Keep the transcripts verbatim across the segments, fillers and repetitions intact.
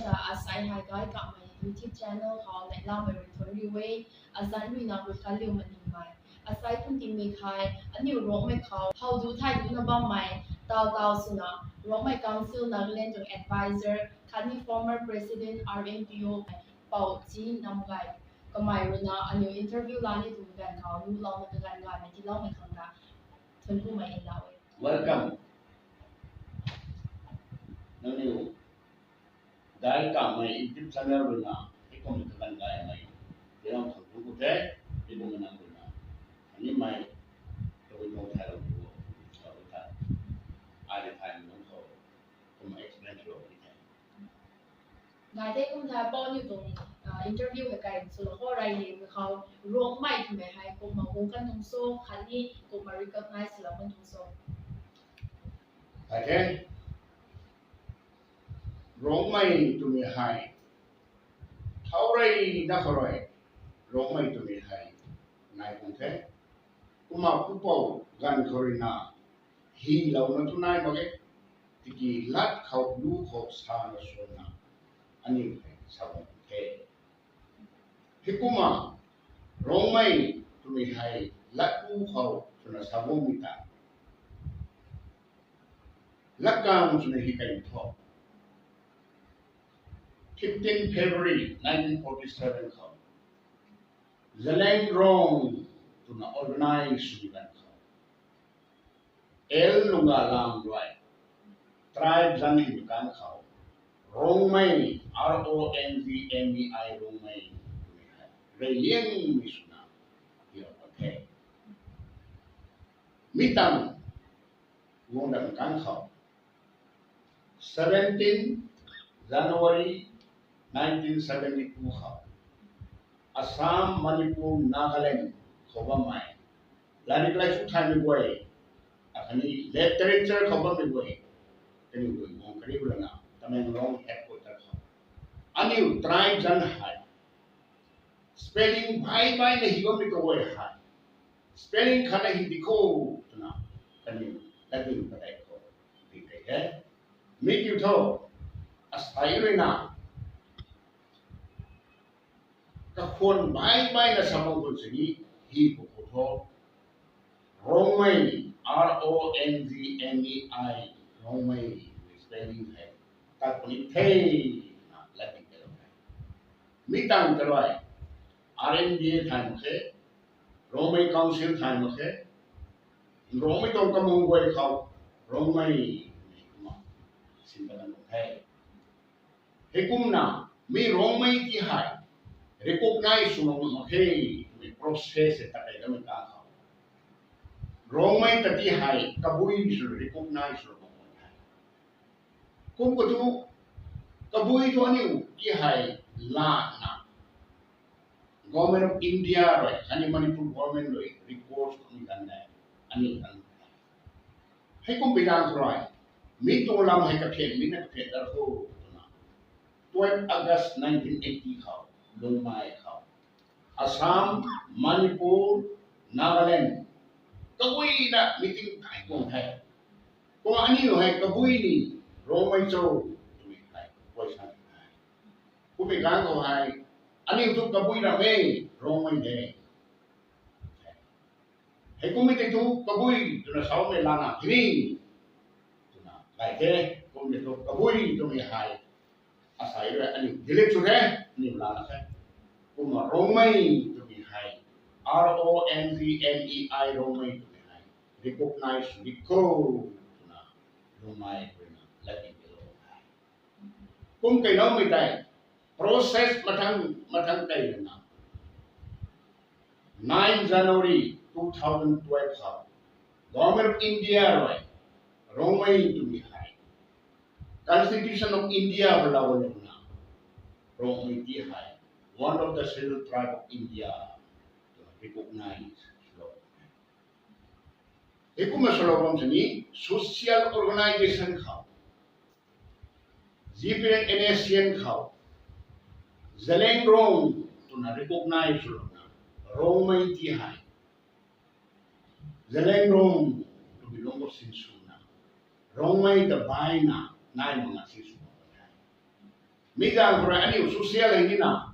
Asai hei Gay Kamei YouTube channel khou neihlamei rui thuanc riu e. Azanc rui na kut kaliu maningmei. Asai kum tingmik hei aniu Rongmei khou how du thay duna bammei taw taw swna Rongmei Council Nagaland tuang advisor khatni former president R N P O Pou Chi Namgay kamei rui na aniu interview la ni tu ganv khou nuhlouna kaganv gaymei tiiloumei khang ta thuanc kumei nlou e. Welcome. Nangniw Gay Kamei YouTube channel rui na heikumna kaganv gaymei tiiloumei khang thuanc ku the. Heikumna nang rui na nimei tabui tuang thaylou tu tha. Ai ni thaymei nunc khou kumna explain lou ni the. Ngai tei kum tha Pou niw tuang interview hei kai swlou khou rey ni khou Rongmei twmei hei kumna guang kan tuang so khatni kumna recognize swlou kan tuang so. Ai the, Rongmei twmei hei thau rey na khou rui Rongmei twmei hei nai tuang the. Kumna pupouc ganv khou rui na hylouna tu nai mak ge. Tiki lat khou lu khou sana swna aniu hei sa bam the. Heikumna Rongmei twmei hei lat lu khou swna sa bammei ta latkaeng swna hi kai thu, fifteen February nineteen forty seven khou Zeliangrong twna organize swmei ganv khou L Nungalam rui tribe zanc hymei ganv khou Rongmei, R O N G M E I, Rongmei twmei hei reyliangmei swna hilou kan the. Mi tangv guang dam ganv khou seventeen January nineteen seventy two khou Assam, Manipur, Nagaland khou bammei lairik laisu thaymei guay akhatni literature khou bammei guay kaniw guay guang kariu lana Tamenglong headquarter khou aniu tribe zanc hei spelling baih baihna hi bammei kaguay hei spelling khatna hi di kho twna kaniw latdyn padeih khou di tei the. Mi kiu thu, asei rui na kakhwan baih baihna sa bam khwan sini hi pw khou thu, Rongmei, R O N G M E I, Rongmei twmei spelling hei tat puni the twna latdyn tei lou the. Mi tangv ta rui R N B A thay mak khe, Rongmei Council thay mak khe, Rongmei tuang kamung guay khou Rongmei twmei kumna sin pat kan tuang the. Heikumna mi Rongmei ti hei recognize sw mak mak khe twmei process hei ta kei damei ta khou Rongmei ta ti hei kabui sw recognize sw mak mak the. Kum khou thu kabui thu aniu ti hei lana Government of India rui khatni Manipur government rui request khou ni kan de, aniu kan. Heikum pui zaeng khou rui mi tuang lam hei kaphian mi na kaphian dat kho twna twelve August nineteen eighty khou Lungmei khou Assam, Manipur, Nagaland kaguayna meeting kai tuang the. Kumna aniu hei kabui ni Rongmei cho twmei hei question the. Kummei ganv khou hei aniu thu kabui ram e, Rongmei de. Heikummei tei thu kabui twna samei lana kini twna gay the. Kummei thu kabui twmei hei asei rui aniu delete sw the, aniu lana the. Kumna Rongmei twmei hei, R O N G M E I, Rongmei twmei hei recognize sw di kho twna Lungmei ruina latdyn tei lou the. Kum keyloumei tei process mathang mathang key lana nine January two thousand twelve khou Government of India rui Rongmei twmei hei Constitution of India khou lou lana Rongmei ti hei one of the Scheduled Tribe of India twna recognize swlou. Heikumna swlou bam sini social organisation khou, G P N N S C N khou Zeliangrong twna recognize swlouna Rongmei ti hei Zeliangrong twmei lung khou sinswna Rongmei ta baihna nai mak nga sinsw bam the. Mi zaeng khou rui aniu social hei nina,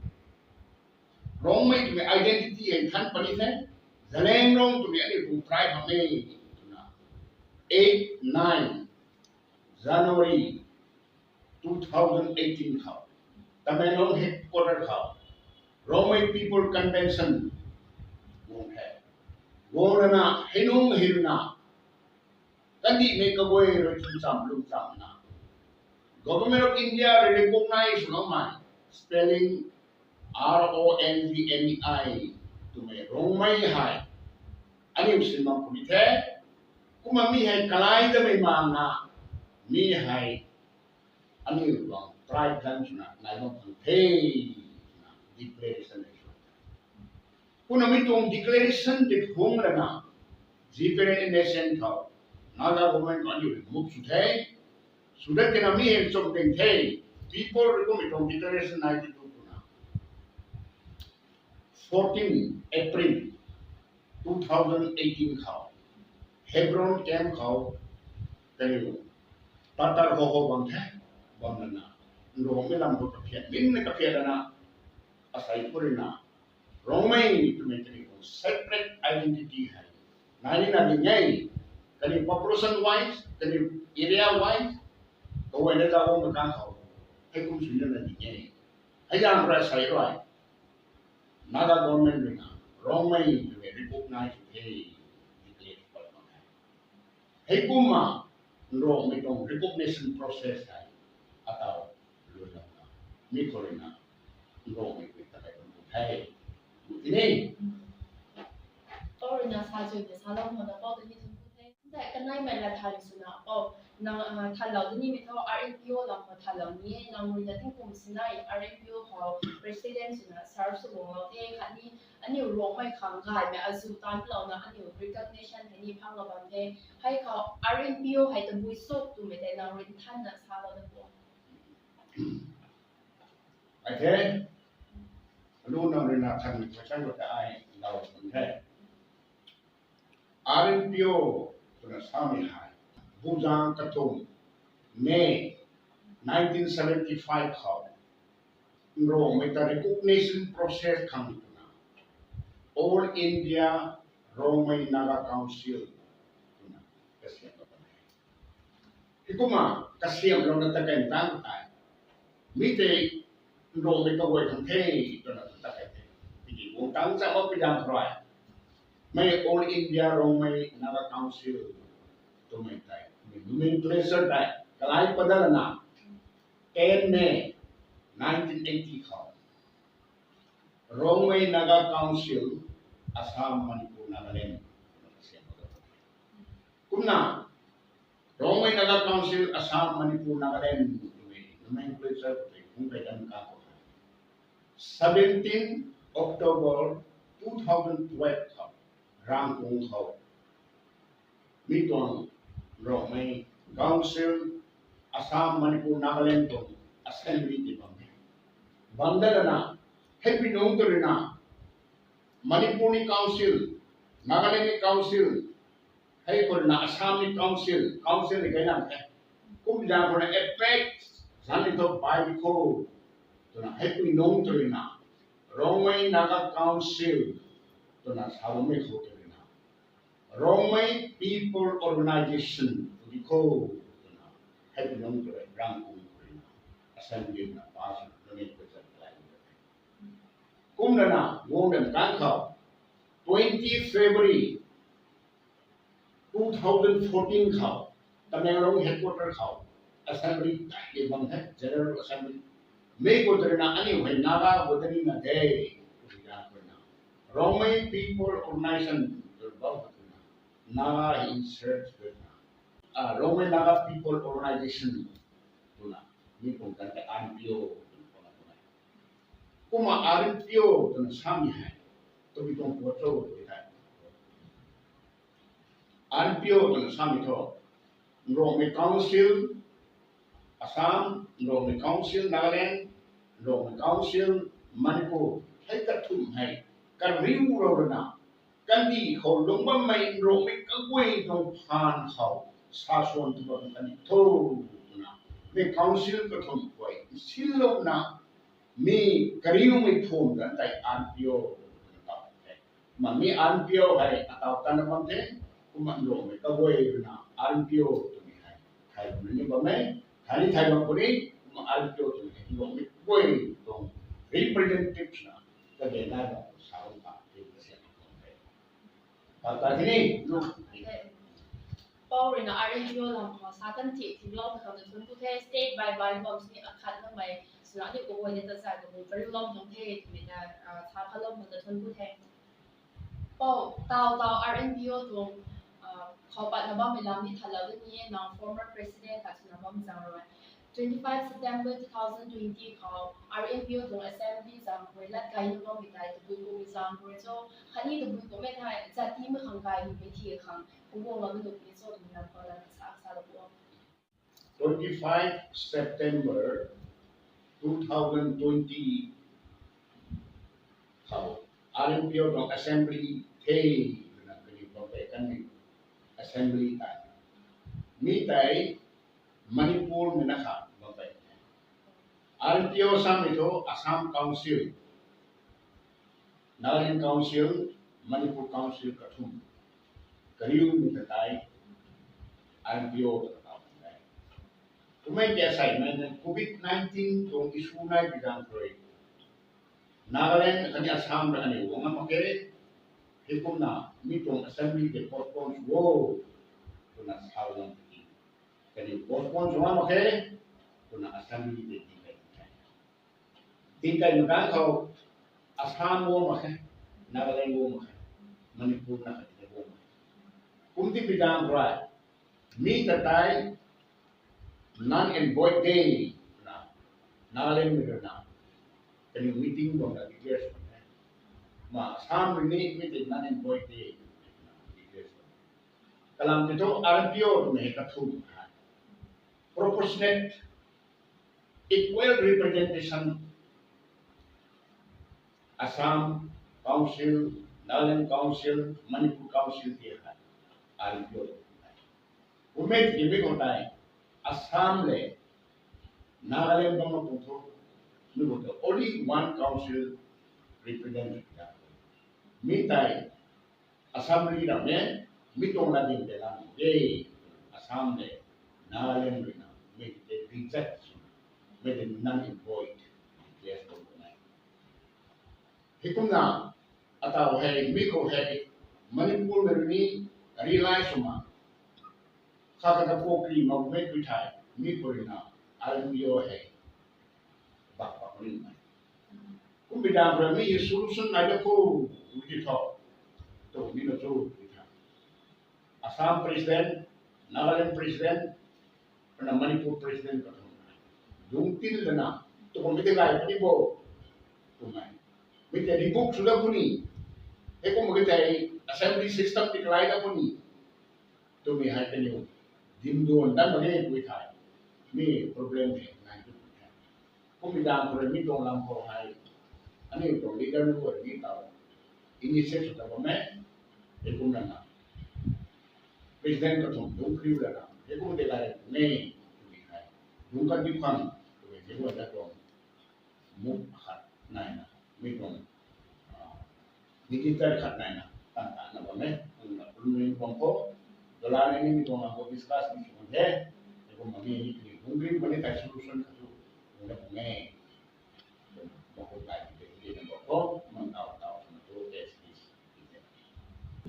Rongmei twmei identity hei than puni the. Zeliangrong twmei aniu tuang tribe hamh e twna eight, nine January two thousand eighteen khou Tamenglong headquarter khou Rongmei People Convention guang the. Guang lana hei nung hei rui na kandihmei kaguay rui chwncham lungchamna Government of India rui recognize swloumei, spelling R O N G M E I twmei Rongmei hei aniu sin bam puni the. Kumna mi hei kalai damei makna mi hei aniu tuang tribe than swna nai bam puni the twna declaration hei sw. Kumna mi tuang declaration tei phungc lana G P N nation khou Naga government khou aniu move sw the. Sw dat tina mi hei chum ting the. People rui kummei tuang declaration nai ti tu twna fourteen April two thousand eighteen khou Hebron camp khou kaniw Tatar ho ho bam the. Bam lana Rongmei lam khou kaphiat minna kaphiat lana asei khou rui na Rongmei twmei kaniw tuang separate identity hei nai nina ding e. Kaniw population wise, kaniw area wise, kaguayna zauc bammei kang khou hei kum sw nina ding e. Hei zaeng rui asei rui Naga government rui na Rongmei twmei recognize sw the, declare pat mak khe. Heikumna Rongmei tuang recognition process hei ataw luilouna mi khou rui na Rongmei pui ta kai bam the. Tini Pou rui na sa chuy tei salou khou na pou tei ni thun ku the. Tei kaneimei la than swna pou nang thanlou tini mi thu R N P O lam khou thanlou ni e, nang rui na tingkum sinai R N P O khou president swna serve sw guanglou the. Khatni aniu Rongmei khang gaymei azuh tanlouna aniu recognition hei ni phang la bam the. Hei khou R N P O hei tabui suk twmei tei nang rui nthanna salou na pu. Ai the, lu nang rui na thanmei question khou tei ai ndau tun the. R N P O twna samei hei Buzang kathum May nineteen seventy five khou Rongmei ta recognition process khang twna All India Rongmei Naga Council twna kasiamlou kan e. Heikumna kasiamlouna ta kan tang tei mi tei Rongmei kaguay khang the twna ta kan the. Tiki guang tang cha mak pui zaeng khou rui mei All India Rongmei Naga Council twmei tei nomenclature tei kalai pat dat lana ten May nineteen eighty khou Rongmei Naga Council, Assam, Manipur, Nagaland twna kasiam pat dat. Kumna Rongmei Naga Council, Assam, Manipur, Nagaland twmei nomenclature tei phungc kai dan kang khou seventeen October two thousand twelve khou Rangkung khou mi tuang Rongmei Council, Assam, Manipur, Nagaland tuang assembly tei bam the. Bam dat lana heipui nungc tw rui na Manipur ni council, Nagaland ni council, hei khou rui na Assam ni council, council ni kai nam the. Kum zaeng khou na apex zanc ni thu bai di kho twna heipui nungc tw rui na Rongmei Naga Council twna sa bammei khou tw rui na Rongmei People Organization tw di kho twna heipui nungc tw rui Rangkung khou rui na assembly na pass na ni kachat kalai the. Kumna na guang dan kang khou twenty February two thousand fourteen khou Tamenglong headquarter khou assembly kai bam the, General Assembly. Mi khou tw rui na aniu hei Naga khou ta nina de, twna Rongmei People Organization tw bam khou tw na Naga hei insert tw na Rongmei Naga People Organization twna mi kum tan tei R N P O twna puna puna. Kumna R N P O twna samei hei tabui tuang puat cho tw the. R N P O twna samei thu Nrongmei Council Assam, Nrongmei Council Nagaland, Nrongmei Council Manipur hei kathumh hei kariu rou rana kandih khou lungc bammei Nrongmei kaguay tuang phaan khou sasuan tu bam kani tho twna Mi council kathumh guay sinlouna mi kariumei phum kan tei R P O tw tau the. Ma mi R P O hei ataw tanna bam the, kumna Ruangmei kaguay ruina R P O twmei hei thay bam ni bam e, thay ni thay bam puni, kumna R P O twmei hei Ruangmei kaguay tuang representative na kage nai bam sa bam ta ti kasiam bam the. Pau ruina R N P O lam khou sa tan thi thimlou khou na thun ku the, state by by bam sini akhat namei swna ni kaguay ni ta zai kabu pariu lou tuang the twmei na sa khalou khou na thun ku the. Pau, tau tau R N P O tuang khou patna bammei lam ni thalou ni e, nang former president khat swna bam zang rui. Twenty five September two thousand twenty khou R N P O tuang assembly zang rui lat kai na bammei tei tabui kummei zang rui cho, khatni tabui kummei thei zati mei khang kai nuhmei thi khang kuguang lam nuhmei cho twmei lam khou lam sa salou pu. Twenty five September two thousand twenty khou R N P O tuang assembly the twna kaniw bam tei kanmei assembly tei mi tei Manipur mei na kha bam tei R N P O samei thu Assam Council, Nagaland Council, Manipur Council kathumh kariumei ta tei R N P O ta tau tei. Kumei kasei mei na Covid nineteen tuang issue nai pi zaeng rui Nagaland khatni Assam rui aniu guang mak khe, heikumna mi tuang assembly tei postpone sw o twna salou lam tiki kaniw postpone sw mak khe, twna assembly tei tingkai tingkai. Tingkai mei tangc khou Assam guang mak khe, Nagaland guang mak khe, Manipur na khatni guang mak khe. Kum ti pi zaeng rui mi ta tei null and void day na Nagaland mei ruina kaniw meeting bam na declare sw the. Ma Assam rui ni mi tei null and void day na declare sw the. Kalam ti thu R N P O twmei hei kathumh hei proportionate, equal representation, Assam Council, Nagaland Council, Manipur Council ti hei R N P O. Kumei tiki mi khou tei Assam le Nagaland bam mak kum thu mi khou tei only one council represent ta. Mi tei Assembly ram e, mi tuang latding tei lam e, Assam le Nagaland ruina mi tei reject sw, mi tei null and void declare sw nai. Heikumna ataw hei mi khou hei Manipur mei rui ni realize sw ma, kha kata pokri mak mei tui thei mi khou ruina R N P O hei bak bak ni mei. Kum pi zaeng rui mi hei solution nai da khou, ui ti tho, tu ni na chu ui tha. Assam President, Nagaland President, na Manipur President kathumh dungc tin lana, tu kum mi tei gay puni bo, twmei. Mi tei revoke sw da puni, heikumna tei assembly system tei kalai da puni twmei hei kaniw dimduan dat mak ge pui thei, mi problem hei nai tu pui the. Kum pi zaeng khou rui mi tuang lam khou hei aniu tuang leader nu rui mi taw initiate sw ta bam e, heikumna na President kathumh dungc kriu lana heikum tei gay ne twmei hei dungc kan di khang twmei hei guay na tuang muk khat naina, mi tuang mediator khat naina tan tan na bam e, kumna kumna bam khou dola ni mi tuang lam khou discuss ni sw the. Heikumna mi ni kani dungc kriu puni tei solution khat tu kumna bam e. Mak khou kai tei na bam khou man taw taw na tu S P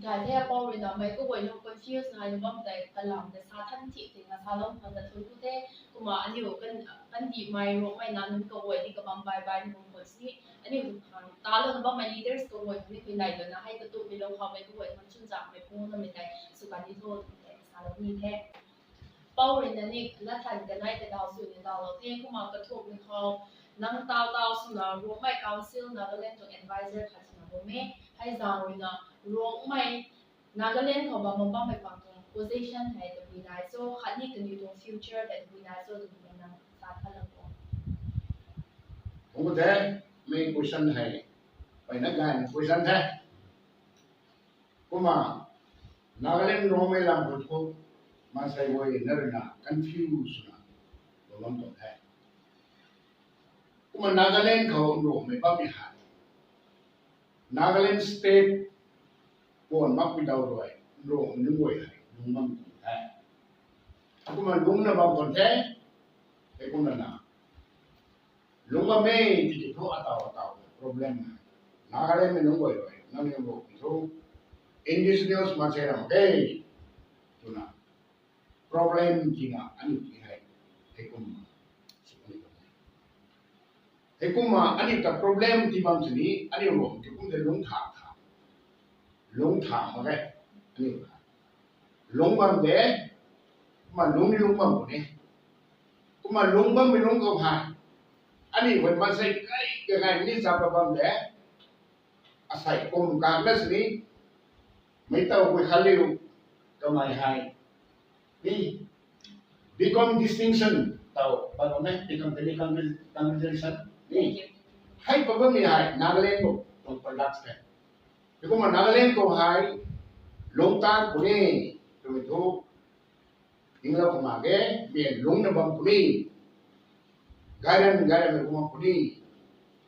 Gay the apou ruina mei kaguay nunc confuse nai na bam tei kalam tei sa than thi thina salou khang ta thun ku the. Kumna aniu kan kandihmei Ruangmei na nunc kaguay ni kabam bai bai ni bam khou si aniu khang talouna bammei leaders kaguay ni hui nai lana hei katumhmei lou khou mei kaguay khang chwnzakmei phung namei tei sw kan ni tho twmei tei salou ni the. Pou ruina ni lathan kanei kadaw sw ni dawlou the. Kumna kathumhmei khou nang taw taw swna Ruangmei Council Nagaland tuang advisor khat swna bam e. Hei zaeng ruina Ruangmei Nagaland khou bam bam bammei pang tuang position hei tabui nai cho, khatni kaniw tuang future tei tabui nai cho twmei nang sa thalou o. Kum the, mi question hei mpeyna gay question the. Kumna Nagaland Ruangmei lam khou thu maansei guay na ruina confuse swna bam bam tuang the. Kumna Nagaland khou Nruangmei bammei hei, Nagaland state puan makpui daw rui Nruangmei nunc guay hei lungc bam tuang the. Kumna lungcna bam tuang the. Heikumna na lungc bammei tiki thu ataw ataw problem hei Nagalandmei nunc guay rui nang ni Nruangmei thu indigenous maansei ram de twna problem tina aniu ti hei heikum. Heikumna aniu ta problem ti bam sini aniu Nruangmei ti kum de lungc tha tha lungc tha mak ge. Aniu lungc bam de, kumna lungc ni lungc bam puni. Kumna lungc bammei lungc khou hei aniu guay maansei kai kakai ni chap bam de. Asei kum kang na sini mei taw gui khat liu kamei hei ni become distinction taw bam e, become congregation ni hei pa bammei hei Nagaland khou tuang products the. Heikumna Nagaland khou hei lungc tan puni twmei thu ninglou kumna ge, mei lungcna bam puni, gayran gayranmei kumna puni.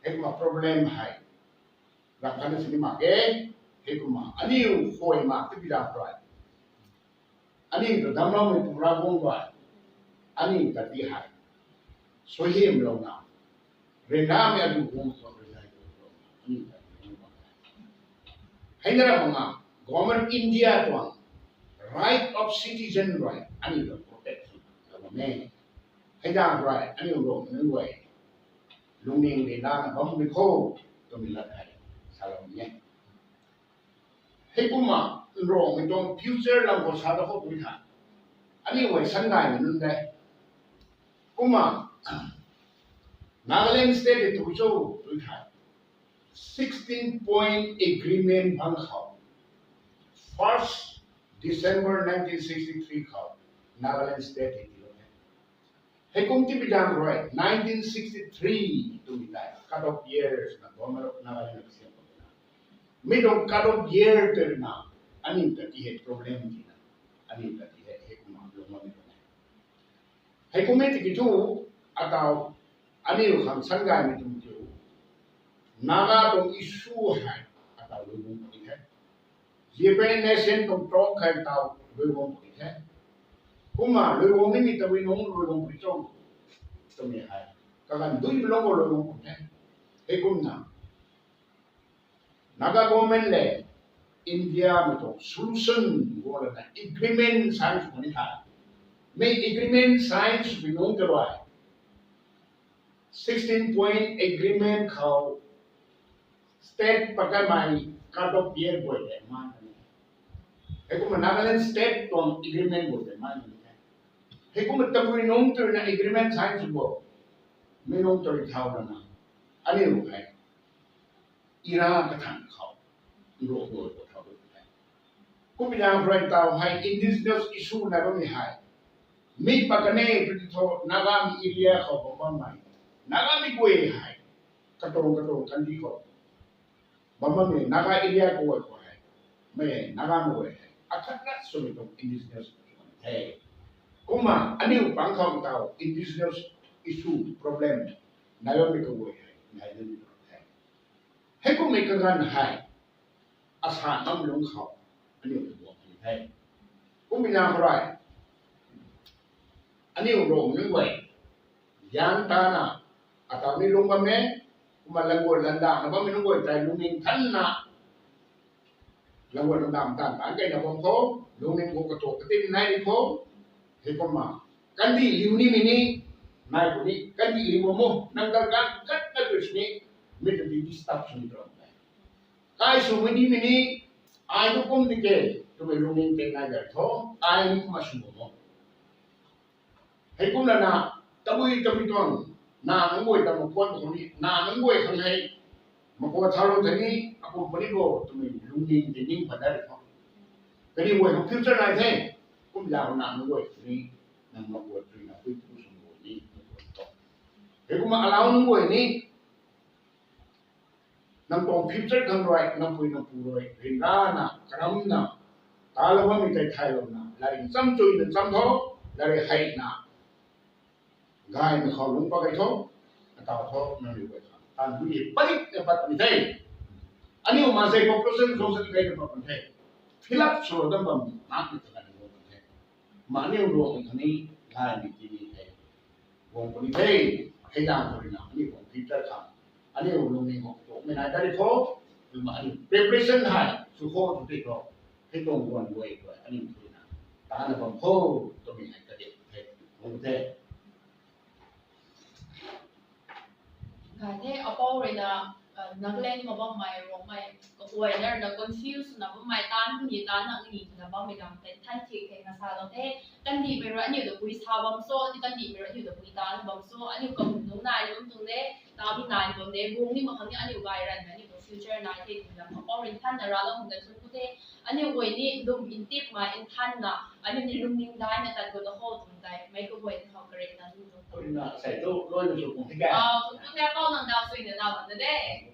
Heikumna problem hei ram khatna sini mak ge. Heikumna aniu khuay mak tipi ra rui aniu ta damcloumei pu Ravguangc rui aniu ta ti hei suaihiamlouna ryanramei adu guang tuang ryanrei tuang aniu ta ti mak e. Heina ra kumna Government of India tuang right of citizen rui aniu ta protect sw bam e. Heidang rui aniu Nruangmei nunc guay lungning ryanrana bammei kho twmei lat hei salou ni e. Heikumna Nruangmei tuang future lam khou sa da khou tui tha aniu guay sangaymei nunc de. Kumna Nagaland state tei tui cho tui tha sixteen point agreement bang khou first December nineteen sixty three khou Nagaland state hei tilou the. Heikum tipi zaeng rui nineteen sixty three twmei tei cut off years na Government of Nagaland na kasiam khou na mi tuang cut off year tei na aniu ta ti hei problem tina aniu ta ti hei heikumna lungc bammei tuang e. Heikum e tiki thu ataw aniu khang sangaymei tuang kiu Naga tuang issue hei ataw lui guang puni the. Japan nation tuang talk khou taw lui guang puni the. Kumna lui guang nimei tabui nunc lui guang puni cho twmei hei kaganv duimei lou khou lui guang puni the. Heikumna Naga government le Indiamei tuang solution guang lana agreement sign sw puni tha. Mi agreement sign swpui nunc ta rui sixteen point agreement khou state pakanmei cut off year guay tei mai puni the. Heikumna Nagaland state tuang agreement guay tei mai puni the. Heikumna tabui nunc twna agreement sign sw bo, mi nunc tei thau lana aniu hei Iran kathan khou Nruangmei khou thau the. Kumna rui taw hei indigenous issue nai bammei hei mi pakane tw ti thu Nagamei area khou bam bammei Nagamei guay hei katuang katuang kandih khou bam bammei Naga area khou guay khou hei mei Nagamei guay hei akhatna swmei tuang indigenous the. Kumna aniu pang khou taw indigenous issue problem nai bammei kaguay hei nai nai tuang the. Heikummei kaganv hei asan bam lungc khou aniu ta guang puni the. Kumna khou rui aniu Nruangmei nunc guay yan tana ataw ni lungc bam e. Kumna languay landana bammei nunc guay tei lungning thanna languay landana taanv taanc keyna bam khou lungning khou katuak katin nai ri khou heikumna kandih liu nimei ni nai puni, kandih liu bam o nang darkar khat na tu sini mi ta di disturb sw ni tuang the. Kai swmei nimei ni ai tu kum di ke twmei lungning tei nai gay tho, ai ni kumna sw bam o. Heikum lana tabui tabui tuang na nunc guay ta makuan khou ni na nunc guay khang hei makuan thalou tei ni akum puni bo twmei lungning tei ning pat dat ri tho. Kaniw guay khang future nai the. Kum zau na nunc guay ni nang makuan tuina pui pu sw guay ni makuan tho. Heikumna alau nunc guay ni nang tuang future khang rui nang pui nang pu rui ryanrana karamna talou bammei tei thaylouna lari cham chuina cham tho, lari heina Gaymei khou lungc pat kei tho, ataw tho, nangniw guay khang taanv hui padik na pat ni the. Aniu maansei population khou sa kei na pat the. Fill up sw dam bam nak ni ta kan ni the. Ma aniu luang ni khang ni, gaymei ti ni the. Guang puni the, hei dang khou rui na aniu guang future khang, aniu lungning khou tuangmei nai dari kho, ma aniu preparation hei sw kho tu tei kho, hei tuang guan guay guay aniu tu na, ta na bam kho, twmei hei kadi the, guang the. Gay the, apou rui na, uh, Nagaland ma bammei, Rongmei, kaguay na rui na confuse na bammei, taanv puni, taanv na ni na bammei dam tei than thik the na sa lou the. Kandihmei rui aniu ta pui sa bam so, ni kandihmei rui aniu ta pui ta na bam so, aniu kamun nung nai bam tuang de, ta mi nai bam de, bung ni mak khang ni aniu gay ran na aniu ta future nai the, twna apou rui nthan na ra lou hung da chun ku the, aniu guay ni lum ntip ma nthan na, aniu ni lungning dai na tat gu ta kho twmei tei, meic kaguay ni khou karik na ni tu. Ui na, sei tu, loi na sw pung the ka. Ah, tu tu the, apou nang daw sui na daw na de.